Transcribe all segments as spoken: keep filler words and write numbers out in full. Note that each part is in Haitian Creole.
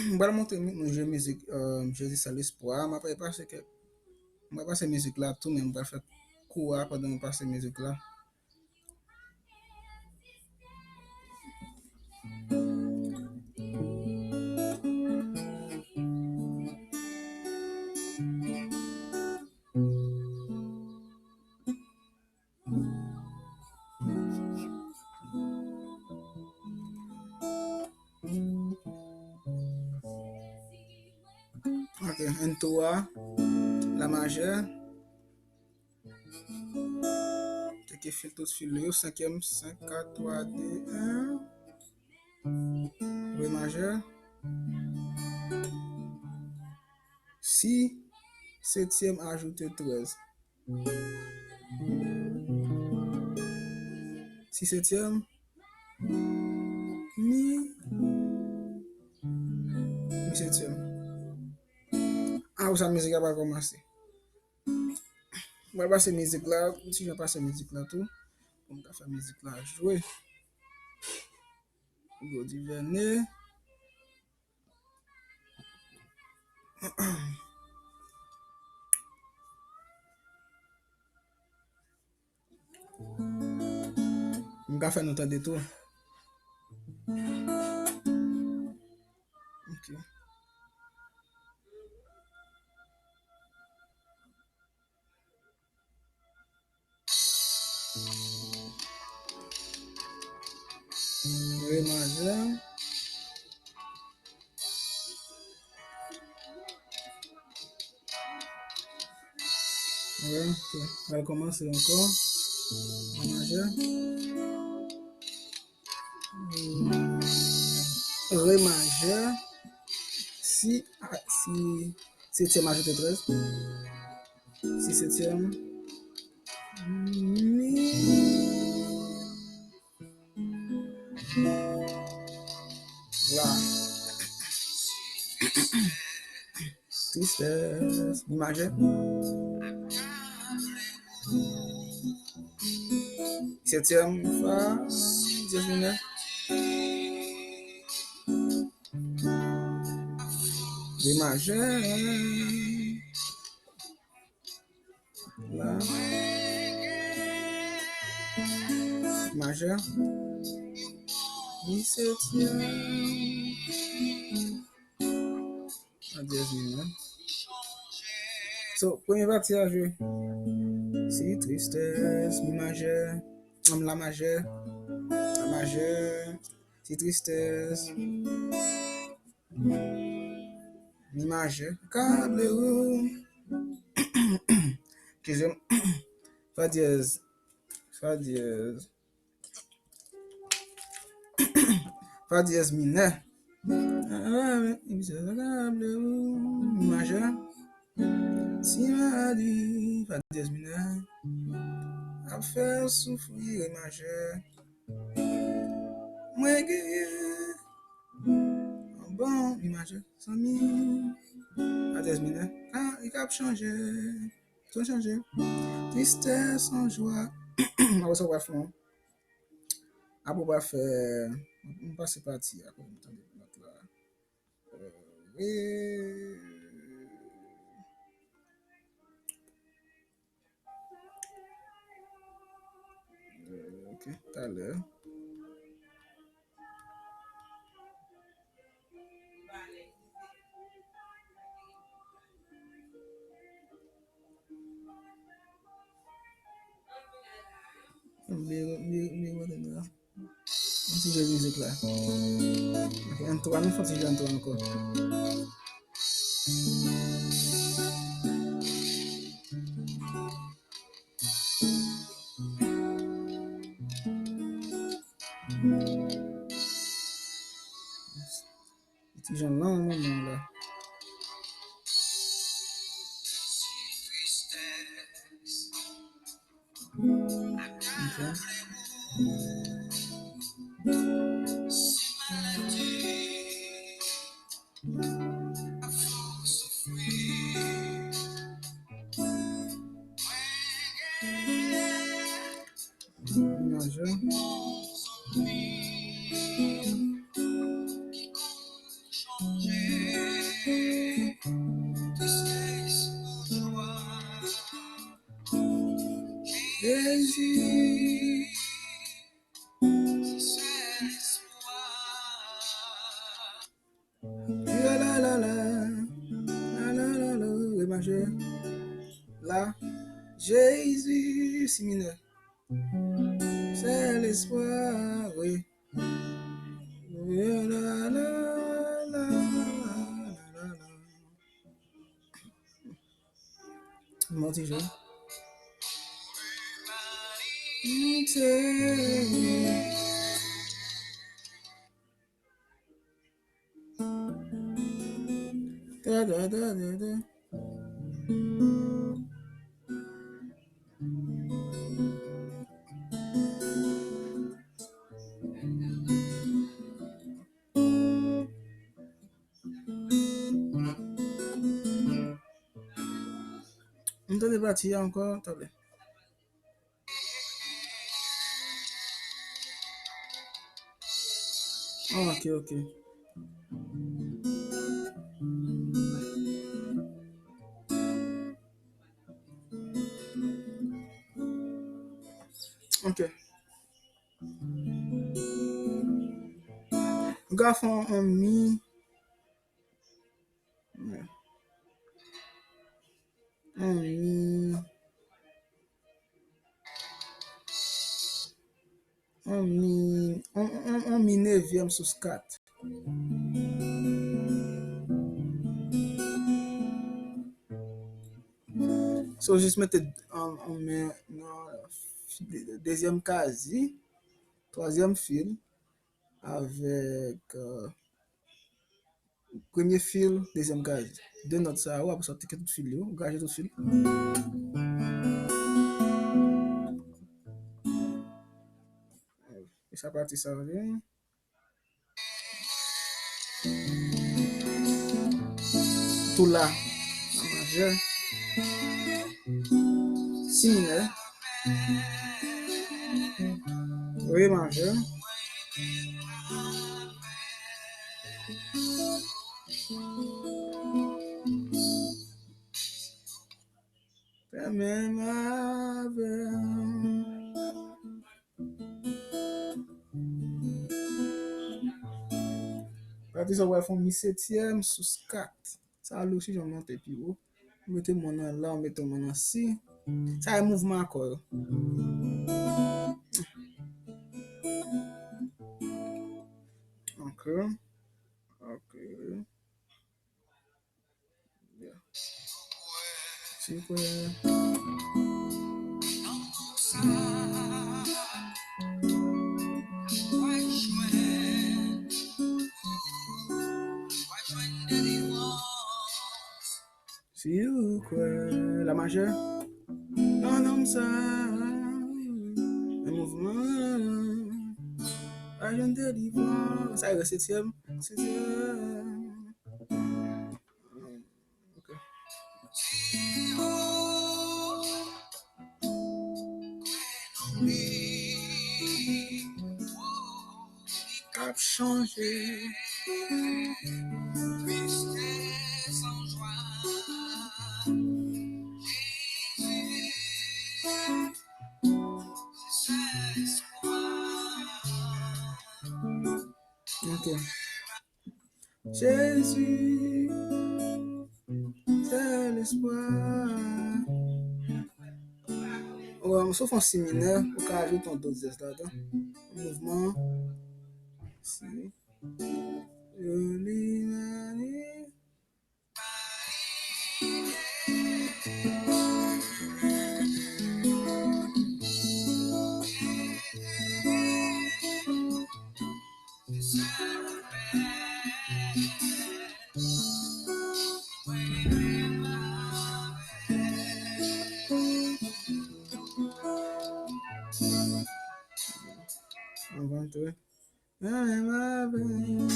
M pral montre nou, nou jwe mizik, euh, Jésus c'est l'espoir. M ap pase kèk, m ap pase mizik la tou, men m pral fè kou a pandan m pase mizik la. Ok, intro a, la majè. Tcheke fil, tout fil yo, senkyèm, senk, kat, twa, de, en. Re majè. Si setyèm ajoute trèz. Si setyèm. Mi. Mi setyèm. A, ou sa mizik la pa kòmanse. Mwen pase mizik la, m ti jan pase mizik la tou. Pou m ka fè mizik la jwe. Godi Vène. M ka fè nou tande tou. Ok. Re majè. Re, ok. Al kòmanse ankò. Re majè. Re majè. Si, a, si setyèm ajoute trèz. Si setyèm. Mi. La. Tristès. Mi majè. Setyèm fa. Dyèz minè. Re majè. La. Majè. Mi setyèm. A dyèz minè. So, premye pati a jwe. Si tristès, mi majè, anm, la majè, la majè, si tristès, mi majè, kable ou. Eskize m. Fa dyèz. Fa dyèz. Fa dyèz minè. Mi majè. Si maladi, fa dyèz minè. Ap fè w soufri, re majè. Mwen genyen. Bon, mi majè, zanmi. Fa dyèz minè. Ah, li k ap chanje. Tout chanje. Tristès an jwa. Apre sa, w ap fè yon Apre w pral fè, m pase pati a, kote m tande nòt la. Euh, wi. Euh, ok, talè. Yon ti jwe mizik la. Ok, intro a, nou fè yon ti jwe intro a ankò. Ti jan lan yon moman la. Ok. Majè. Jezi. La, la, la, la. La, la, la, la. Rè majè. La. Jezi, si minè. Sèl espwa, wi. La, la, la, la, la, la. Yon ti jou. Ta, ta, ta, ta, ta. M tande pati a ankò, talè. Ah, ok, ok. Ok. M ka fè yon, yon mi. Yon mi. Yon mi, yon, yon, yon mi nevyèm sou kat. So, jis mete yon, yon men nan fi-, dezyèm kazi, twazyèm fil, avèk, euh, premye fil, dezyèm kazi. De nòt sa yo, apre sa, w teke tout fil yo, graje tout fil. E sa pati sa vre. Tou la. La majè. Si minè. Re majè. Fè menm avè m. Pati sa w pral fè yon mi setyèm sou kat. Sa lou si jan monte pi wo. Mete men nan la, mete men nan si. Sa e mouvman akò yo. Ok. Ok. Yeah. Si w kwè. Si w kwè. La majè. Nan nonm sa. Nan mouvman. Pa jwenn delivrans. Sa e setyèm. Setyèm. Ok. K ap chanje. Ok. Jezi, sèl espwa. Wè, si w fè yon si minè, ou ka ajoute yon dòt zès ladan. Mouvman. Si. Joli mani. Anvan tou. Menm avè m.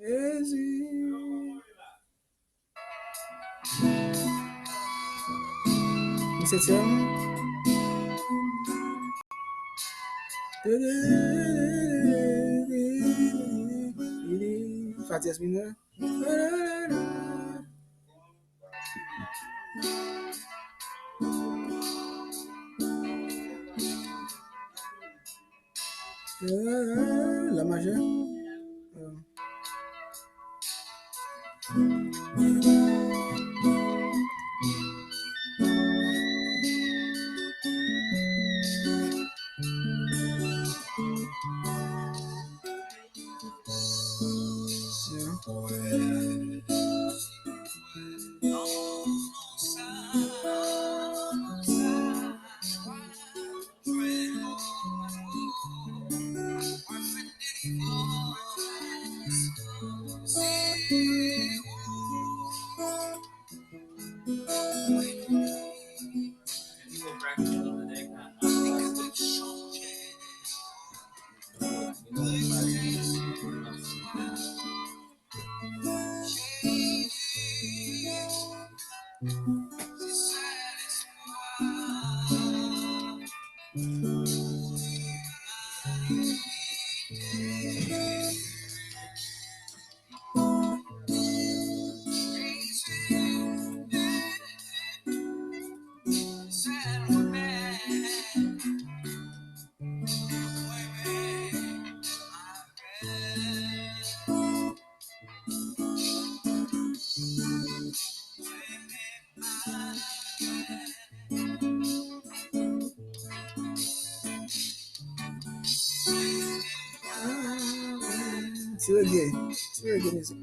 Jezi. Misye Tim. Fa dyès minè. La majè. Ti reggae, ti reggae music.